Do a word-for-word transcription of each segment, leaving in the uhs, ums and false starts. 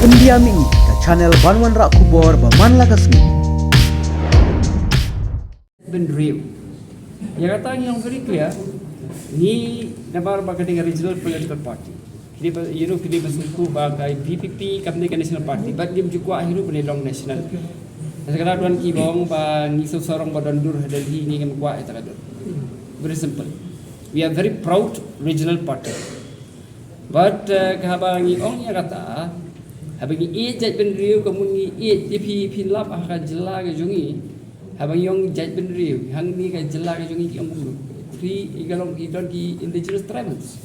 India Mini, ka channel ban wanrah khubor ba man la ka sngi. Bynriew. Ïa kata ngi ong very clear. Ngi namar ba ka dei ka regional political party. Kine ba, you know, kine ba sngewthuh ba ka VPP kam dei ka national party. Bad ngim ju kwah hi ruh ban long national. Te ka don ki ba ong ba ngi sngewsarong ba don dur ha Delhi, ngi ngim kwah ïa kata ka dur. Very simple. We are very proud regional party. But uh, ka haba ngi ong ïa kata, haba ngi ïeit jaitbynriew, ka mut ngi ïeit, ïa phi, phi lap ha ka jylla ka jong ngi. Haba ngi ong jaitbynriew, hangne ka jylla ka jong ngi ki ong kumno. Phi, i ka long, i don ki indigenous tribals.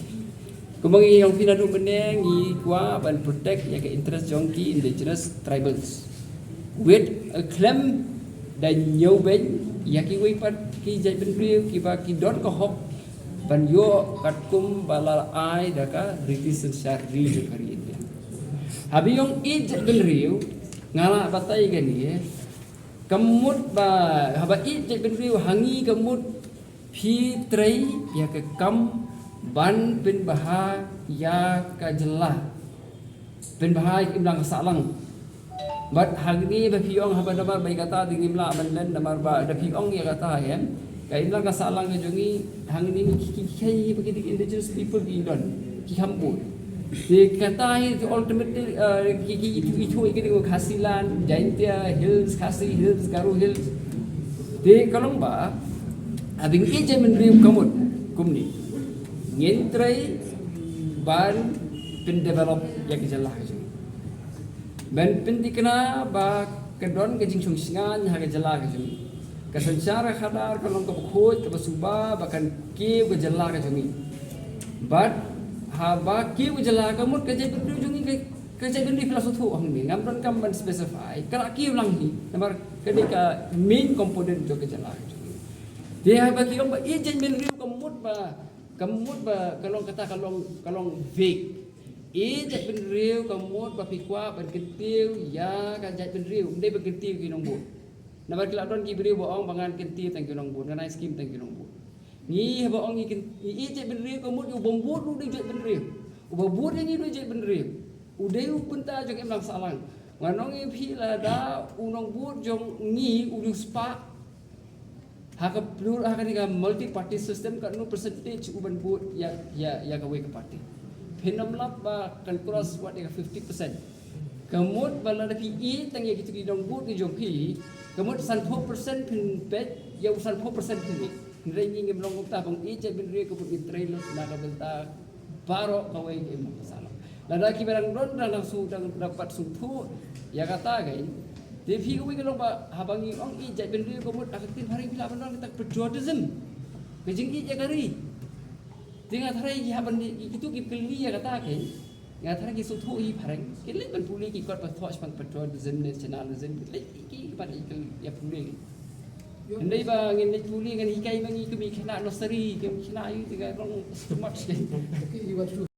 Kumba ngi ong phi naduh mynne, ngi kwah ban protect ïa ka interest jong ki indigenous tribals. Wit, a khlem da ñiewbeiñ ïa kiwei pat ki jaitbynriew kiba ki don ka hok ban ïoh katkum ba la ai da ka Riti Synshar Ri jong ka ri India. Haba ïong ïeit jaitbynriew, nga la batai kane, ka mut ba, haba ïeit jaitbynriew ha ngi ka mut phi trei ïa ka kam ban pynbha ïa ka jylla. Pynbha ïa ka imlang ka sahlang. Bad hangne ba phi ong haba namar ba ïa kata dei ngim lah ban len namar ba da phi ong ïa kata em. Ka imlang ka sahlang ka jong ngi hangne ki ki ki ba ki indigenous people ki don. Ki kham bun. Te kata hi te ultimately uh, ki ki itu itu ki dei Khasi land, Jaintia Hills, Khasi Hills, Garo Hills. Te ka long ba haba ngi ïeit jaitbynriew ka mut kumne. Ngin trei ban pyndevelop ïa ka jylla ka jong ngi. Ban pynthikna ba ka don ka jingshongshngaiñ ha ka jylla ka jong ngi. Ka synshar khadar ka long kaba khuid kaba suba ba kan kiew ka jylla ka jong ngi. Bad haba kiew ka jylla ka mut ka jaitbynriew jong ngi ka, ka jaitbynriew phi la sngewthuh hangne. Ngam donkam ban specify. Ka la kiew lang hi. Namar ka dei ka main component jong ka jylla ka jong ngi. Te haba ki ong ba ïeit jaitbynriew ka mut ba, ka mut ba ka long kata ka long, ka long vague. Ïeit jaitbynriew ka mut ba phi kwah ban kyntiew ïa ka jaitbynriew, ym dei ban kyntiew ki nongbud. Namar ki la don ki briew ba ong ba ngan kyntiew tang ki nongbud, ngan ai skim tang ki nongbud. Ngi haba ong ngi kyn-, ngi ïeit jaitbynriew ka mut u bym bud ruh u dei jaitbynriew. Uba bud ïa ngi u dei jaitbynriew. U dei u bynta jong ka imlang sahlang. Ngan ong ïa phi lada u nongbud jong ngi u dei u spah ha ka plur-, ha kane ka multi party system katno percentage u ban vote ïa, ïa, ïa kawei ka party. Phin ym lap ba kan cross wat ïa ka fifty percent. Ka mut ba lada phi ïeit tang ïa kito ki nongbud ki jong phi, ka mut sanphew percent phin peit ïa u sanphew percent phin ïeit. Hynrei ngi ngim long kumta, ba ngi ïeit jaitbynriew ka mut ngi trei lut na ka bynta baroh kawei ka imlang ka sahlang. Lada kiba dang don dang, dang shu dang, dang pat sngewthuh ïa kata kein. Te phi kawei ka long ba haba ngi ong ïeit jaitbynriew ka mut ha ka ktien phareng phi lah ban ong kata patriotism. Ka jingïeit ïa ka ri. Te nga tharai ki hap ban, ki, kito ki kylli ïa kata kein. Nga tharai ki sngewthuh hi phareng. Ki leit ban pule ki kot ba thoh shaphang patriotism, nationalism. Ki leit ki, ki pat ki kylli ïa pule. Hynrei ba ngin leit pule ngan hikai ma ngi kum ki khynnah nursery, kum ki khynnah ïa te ka long too much kein.